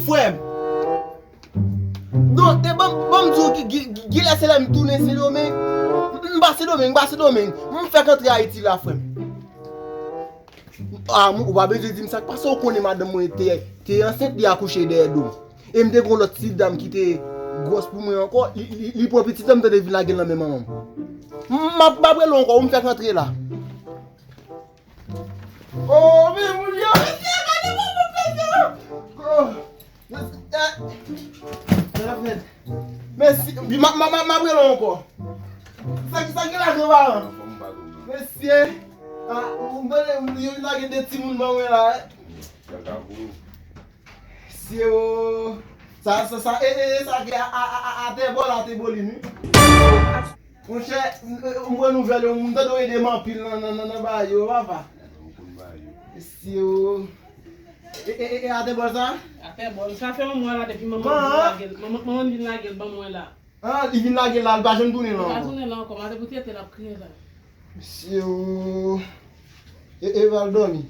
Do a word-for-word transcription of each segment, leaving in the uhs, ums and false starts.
Frè m. Non, e ban, ban m di w, gen, gen, gen lè se lè m tounen Sendomeng. M pa Sendomeng, m pa Sendomeng. M fèk antre Ayiti la, frè m. Ah, m, ou pa bezwen di m sa k pase, ou konnen madanm mwen te, te ansent, li akouche dèyè do m. E m te gen yon lòt ti dam ki te gwòs pou mwen ankò, li, li, li pran pitit lan, m tande vin lage l nan men manman m. M, m ap, m ap rele w ankò, ou m fèk antre la. Oh, men moun yo, mesye, gade moun, moun, mesye. Oh, mesye, eh, eh, Fred. Mesye, m, m, m, m, m ap rele w ankò. Sa ki, sa ki la, Jean Varan? Mesye, ah, m tande moun yo vin lage de timoun ban mwen la, eh. Mesye, oh. Sa, sa, sa, e, e, e, sa ki a, a, a, a, atè bò la, te bò li, wi. Monchè, m, m, m wè nouvèl yo, m tande w ede m anpil nan, nan, nan, nan bagay yo, papa. Mesye, oh. E, e, e, e, atè bò sa? Atè bò, sa fè yon mwa la depi manman vin lage l, manman, manman vin lage l ban mwen la. Ah, li vin lage l la, li pa janm tounen la ankò. Li pa tounen la ankò, maten pou tete l ap kriye la. Mesye, oh. E, e, va l dòmi.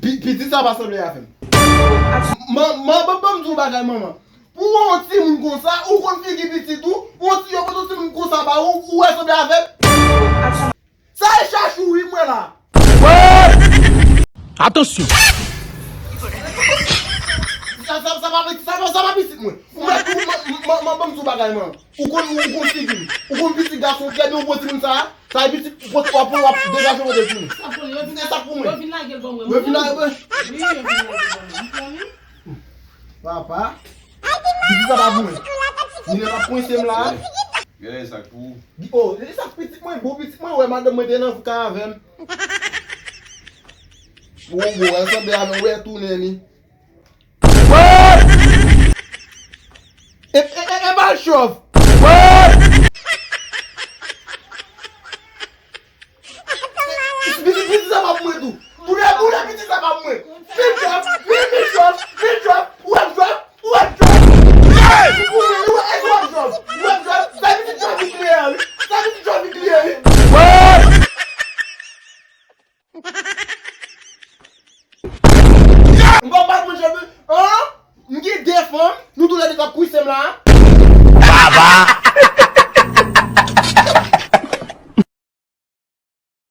Pi-, pitit sa pa sanble avè m. Man, man, ban, ban m di w bagay, manman. Pou w wè yon timoun konsa, ou konn figi pitit ou, yon ti, yo pote yon timoun konsa ba ou, ou wè sanble avè m. Sa e chachou wi m wè la. Atansyon! Sa, sa, sa pa, sa pa, sa pa pitit mwen. Ou mèt, ou, man, man, man, ban m di w bagay, man. Ou konn, ou konn figi m. Ou konn pitit gason trè byen, ou pran timoun sa a. Sa e pitit, w ap, w ap, w ap degaje w de timoun. Sa pou yo vin, se sa pou mwen. Yo vin lage l ban mwen. Yo vin lage l ban mwen. Wi, yo vin lage l ban mwen. Ou konprann? Papa, pitit sa pa pou mwen. Minè pa pwense m la. Genlè sa k pou ou. Oh, e sa k pitit mwen, bon pitit mwen, wè madanm mwen te nan kay avè m. Bon, bon, wè sanble avè m, wè tounen li. E, e, e, e bal chòf. Pitit, pitit sa pa pou mwen tou. Boule, boule, pitit sa pa pou mwen. Vin chòf, vin, vin chòf, vin chòf. Ou wè m chòf, ou wè m chòf. Ou wè, ou wè, ou wè m chòf. Ou wè m chòf. Sa pitit chòf vin kliye a, wi. Sa pitit chòf vin kliye, wi. M pa bat mwen chòf, wi. An? M gen de fanm, nou toulède k ap kwise m la.